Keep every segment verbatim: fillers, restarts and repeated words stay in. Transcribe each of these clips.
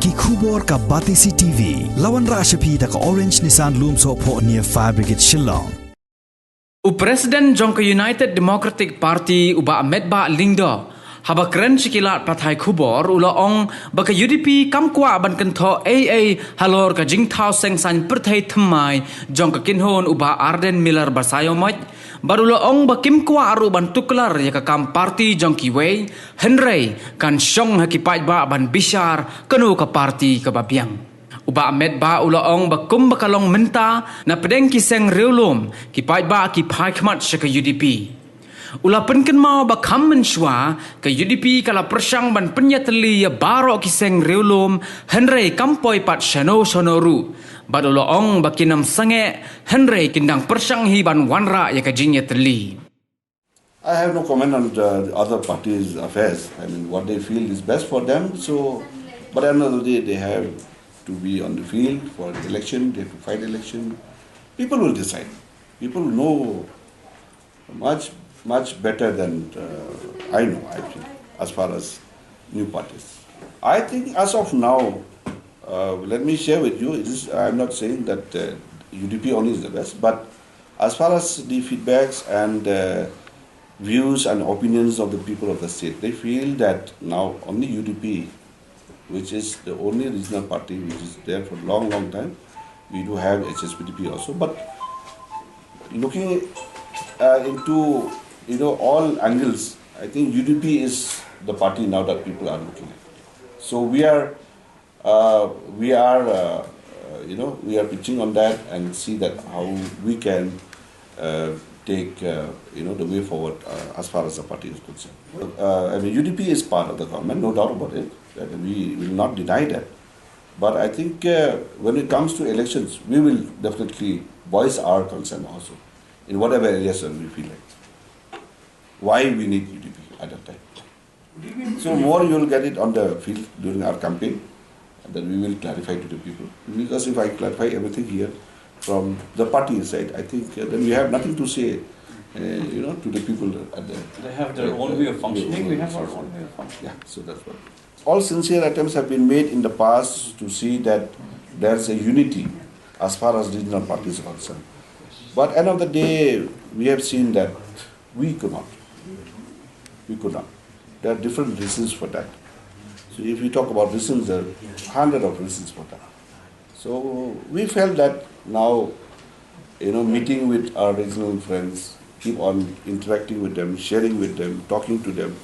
Ki khubor ka Batesi T V. La wanrah sha phi da ka Orange Nissan Lumsohphoh near Fire Brigade Shillong. U President jong ka United Democratic Party u Bah Metbah Lyngdoh, haba kren sha ki lad pathai khubor u la ong ba ka U D P kam kwah ban kynthoh ei ei halor ka jingthaw seng saiñ pyrthei thymmai jong ka kynhun u Bah Ardent Miller Basaiawmoit, bad u la ong ba kim kwah ruh ban tuklar ïa ka kam party jong kiwei, hynrei kan shong ha ki paidbah ban bishar kano ka party kaba biang. U Bah Metbah u la ong ba kumba ka long mynta, na pdeng ki seng riewlum, ki paidbah ki phai khmat sha ka U D P. U la pynkynmaw ba kham mynshuwa, ka U D P ka la pyrshang ban pynïatylli ïa baroh ki seng riewlum, hynrei kam poi pat shano shano ruh. Bad u la ong ba kin ym sangeh, hynrei kin dang pyrshang hi ban wanrah ïa ka jingïatylli. I have no comment on the other parties' affairs. I mean, what they feel is best for them. So, but at the end of the day, they have to be on the field for the election. They have to fight election. People will decide. People know much, much better than uh, I know, I think, as far as new parties. I think as of now, uh, let me share with you, it is, I'm not saying that uh, U D P only is the best, but as far as the feedbacks and uh, views and opinions of the people of the state, they feel that now only U D P, which is the only regional party which is there for a long, long time, we do have H S P D P also, but looking uh, into you know all angles, I think U D P is the party now that people are looking at. So we are uh, we are, uh, uh, you know, we are pitching on that and see that how we can uh, take, uh, you know, the way forward uh, as far as the party is concerned. Uh, I mean, U D P is part of the government, no doubt about it. That we will not deny that. But I think uh, when it comes to elections, we will definitely voice our concern also in whatever areas that we feel like. Why we need U D P at that time. So more you will get it on the field during our campaign, and then we will clarify to the people. Because if I clarify everything here from the party side, I think uh, then we have nothing to say, uh, you know, to the people at the. They have their uh, own way of functioning. We have our own way of functioning. Yeah, so that's what. All sincere attempts have been made in the past to see that there's a unity as far as regional parties are concerned. But end of the day, we have seen that we could not. We could not. There are different reasons for that. So if we talk about reasons, there are hundred of reasons for that. So we felt that now, you know, meeting with our regional friends, keep on interacting with them, sharing with them, talking to them.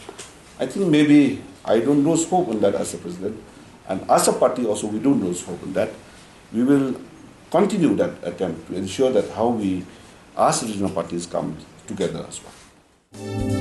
I think maybe I don't lose hope on that as a president. And as a party also, we don't lose hope on that. We will continue that attempt to ensure that how we, as regional parties, come together as well.